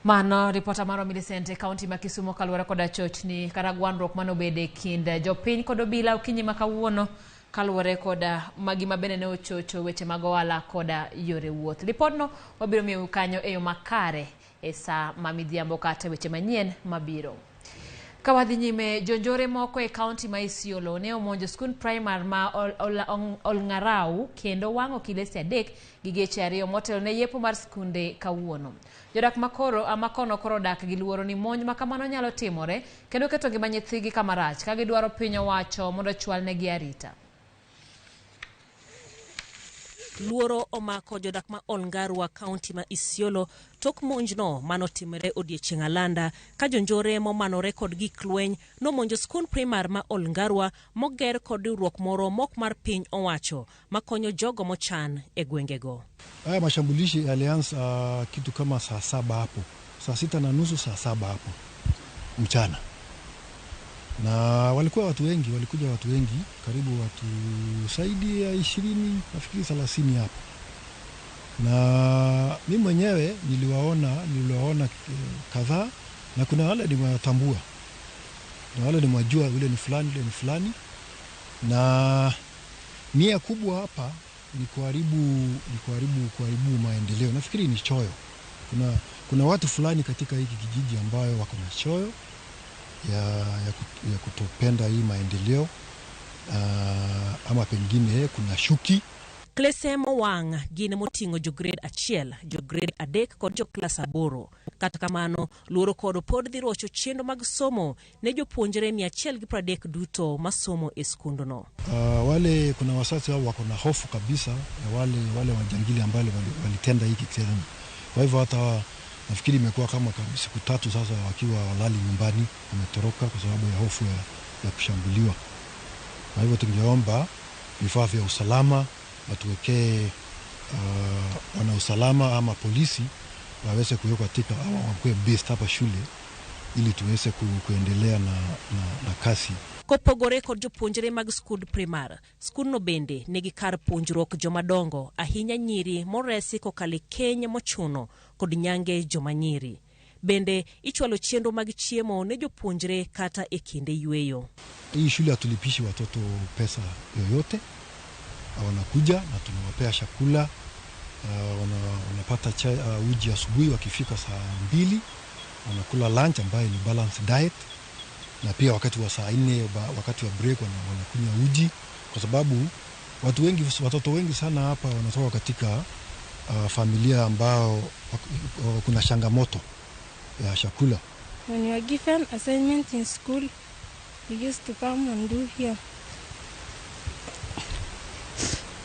Mano ripota marwa Millicent e kaunti ma Kisumo kaluwore koda chochni kata gwandruok mane obedo e kind jopiny kod obila okinyi ma kawuono kaluwore koda magi ma bende ne ochocho weche mag ohala koda yore wuoth. Ripodno wabiro miyou kanyo e yo makare e saa ma midhiambo kata weche manyien mabiro. Ka wadhi nyime, jonjore moko e kaunti ma Isiolo ne omonjo skund primar ma Olng'arau kendo wang'o kilesi 3 gi geche 2 motelo ne yepo mar skunde kawuono. Jodak makoro makono koro odak gi luoro ni monj ma kamano nyalo timore kendo keto ngima nyithigi kama rach ka gidwaro piny owacho mondo ochwalnegi arita. Luoro omako jodak ma Olngarua, kaunti ma Isiolo tok monjno manotimore odiechieng' alanda ka jonjore momanore kod gik lweny nomonjo skund primar ma Olngarua moger kod riwruok moro mok mar piny owacho makonyo jogo mochan e gwengego. Haya mashambulishi yalianza kitu kama saa 7 hapo, saa 6:30, saa 7 hapo mchana, na walikuwa watu wengi, walikuja watu wengi, karibu watu zaidi ya 20, nafikiri 30 hapo. Na mimi mwenyewe niliwaona kadhaa, na kuna wale nimewatambua, na wale nimewajua, yule ni fulani, yule ni fulani. Na nia kubwa hapa ni kuharibu maendeleo. Nafikiri ni choyo. Kuna watu fulani katika hiki kijiji ambayo wako na choyo ya kutopenda hii maendeleo, ama pengine kuna shuki. Klese mowang' gin moting'o jo grade 1, jo grade 3 kod jo klas 8. Kata kamano, luoro kod pod dhi rocho chenro mag somo ne jopuonjre 130 duto masomo e skundno. Wale kuna wazazi hao wako na hofu kabisa ya wale wajangili ambao walitenda hiki kitendo. Kwa hivyo hata nafikiri imekuwa kama siku 3 sasa wakiwa walali nyumbani, wametoroka kwa sababu ya hofu ya kushambuliwa. Kwa hivyo tungeomba vifaa vya usalama watuwekee, wana usalama ama polisi waweze kuwekwa katika ama wakuwe based hapa shule ili tuweze kuendelea na kasi. Kopogore kod jopuonjre mag skund primar, skundno bende nigi kar puonjruok jomadongo, ahinya nyiri moresi kokalo e keny mochuno kod nyange joma nyiri. Bende ichwalo chenro mag chiemo ne jopuonjre kata e kinde yweyo. Hii shule hatulipishi watoto pesa yoyote. Wanakuja na tunawapea chakula, wanapata chai, uji asubuhi wakifika saa 2, wanakula lunch ambayo ni balanced diet, na pia wakati wa saa 4, wakati wa break wanakunywa uji, kwa sababu watoto wengi sana hapa wanatoka katika familia ambao kuna changamoto ya chakula. When you are given assignment in school, you used to come and do here.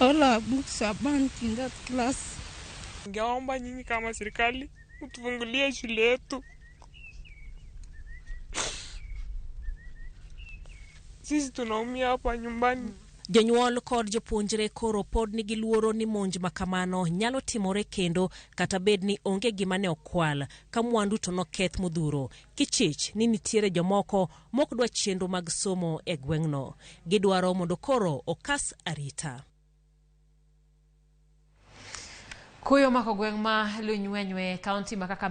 All our books are burnt in that class. Ningeomba nyinyi kama serikali mtufungulie shule yetu. Sisi tunaumia hapa nyumbani. Jonyuol kod jopuonjre koro pod nigi luoro ni monj ma kamano nyalo timore kendo kata bed ni onge gima ne okwal ka mwandu to noketh modhuro. Kichich ni nitiere jomoko mok dwa chenro mag somo e gweng'no. Gidwaro mondo koro okas arita. Kuyo omako gweng' ma Lunywenywe, kaunti ma Kakamega.